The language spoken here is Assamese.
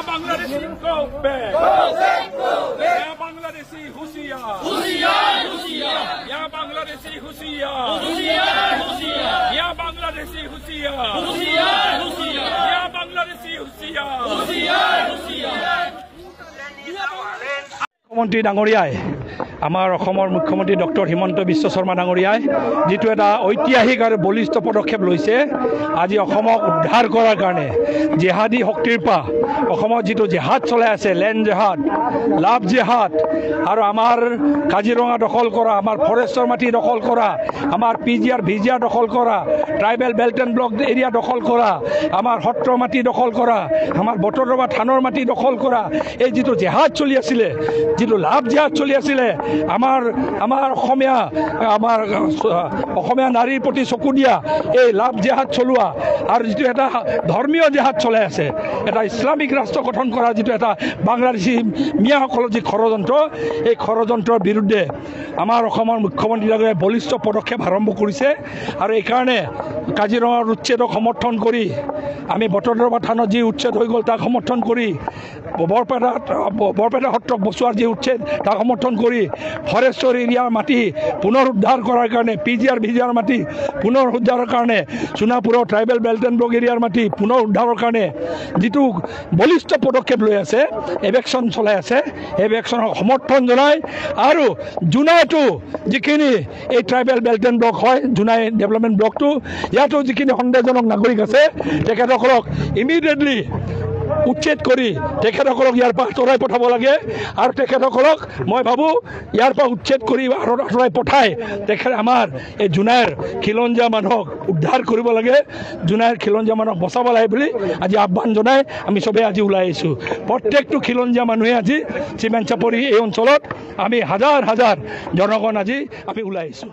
Bangladeshi go back. Go back, go back. Ya Bangladeshi হুশিয়ার, হুশিয়ার, হুশিয়ার। Ya Bangladeshi হুশিয়ার, হুশিয়ার, হুশিয়ার। Ya Bangladeshi হুশিয়ার, হুশিয়ার, হুশিয়ার। Ya Bangladeshi হুশিয়ার, হুশিয়ার, হুশিয়ার। মুখ্যমন্ত্ৰী ডাঙৰীয়াই, আমাৰ অসমৰ মুখ্যমন্ত্ৰী ডক্টৰ হিমন্ত বিশ্ব শৰ্মা ডাঙৰীয়াই যিটো এটা ঐতিহাসিক আৰু বলিষ্ঠ পদক্ষেপ লৈছে আজি অসমক উদ্ধাৰ কৰাৰ কাৰণে, জেহাদী শক্তিৰ পৰা অসমত যিটো জেহাদ চলাই আছে, লেণ্ড জেহাদ, লাভ জেহাদ, আৰু আমাৰ কাজিৰঙা দখল কৰা, আমাৰ ফৰেষ্টৰ মাটি দখল কৰা, আমাৰ P G R V G R দখল কৰা, tribal belt and block area দখল কৰা, আমাৰ সত্ৰ মাটি দখল কৰা, আমাৰ বটদ্ৰৱা থানৰ মাটি দখল কৰা, এই যিটো জেহাদ চলি আছিলে, যিটো লাভ জেহাদ চলি আছিলে, আমাৰ আমাৰ অসমীয়া আমাৰ অসমীয়া নাৰীৰ প্ৰতি চকু দিয়া এই লাভ জেহাদ চলোৱা, আৰু যিটো এটা ধৰ্মীয় জেহাদ চলাই আছে, এটা ইছলামিক ৰাষ্ট্ৰ গঠন কৰা যিটো এটা বাংলাদেশী মিয়াসকলৰ যি ষড়যন্ত্ৰ, এই ষড়যন্ত্ৰৰ বিৰুদ্ধে আমাৰ অসমৰ মুখ্যমন্ত্ৰী ডাঙৰীয়াই বলিষ্ঠ পদক্ষেপ আৰম্ভ কৰিছে। আৰু এইকাৰণে কাজিৰঙাৰ উচ্ছেদক সমৰ্থন কৰি, আমি বটদ্ৰৱা থানত যি উচ্ছেদ হৈ গ'ল তাক সমৰ্থন কৰি, বৰপেটা সত্ৰক বচোৱাৰ যি উচ্ছেদ তাক সমৰ্থন কৰি, ফৰেষ্টৰ এৰিয়াৰ মাটি পুনৰ উদ্ধাৰ কৰাৰ কাৰণে, P G R V G R মাটি পুনৰ উদ্ধাৰৰ কাৰণে, সোণাপুৰৰ ট্ৰাইবেল বেল্ট এণ্ড ব্লক এৰিয়াৰ মাটি পুনৰ উদ্ধাৰৰ কাৰণে যিটো বলিষ্ঠ পদক্ষেপ লৈ আছে, এভেকশ্যন চলাই আছে, এভেকশ্যনক সমৰ্থন জনাই, আৰু জোনাইটো যিখিনি এই ট্ৰাইবেল বেল্ট এণ্ড ব্লক হয়, জোনাই ডেভেলপমেণ্ট ব্লকটো, ইয়াতো যিখিনি সন্দেহজনক নাগৰিক আছে তেখেতসকলক ইমিডিয়েটলি উচ্ছেদ কৰি তেখেতসকলক ইয়াৰ পৰা আঁতৰাই পঠাব লাগে। আৰু তেখেতসকলক মই ভাবোঁ ইয়াৰ পৰা উচ্ছেদ কৰি আঁতৰাই পঠাই তেখেত আমাৰ এই জোনাইৰ খিলঞ্জীয়া মানুহক উদ্ধাৰ কৰিব লাগে, জোনাইৰ খিলঞ্জীয়া মানুহক বচাব লাগে বুলি আজি আহ্বান জনাই আমি চবেই আজি ওলাই আহিছোঁ। প্ৰত্যেকটো খিলঞ্জীয়া মানুহে আজি চিমেণ্ট চাপৰি এই অঞ্চলত আমি হাজাৰ হাজাৰ জনগণ আজি আমি ওলাই আহিছোঁ।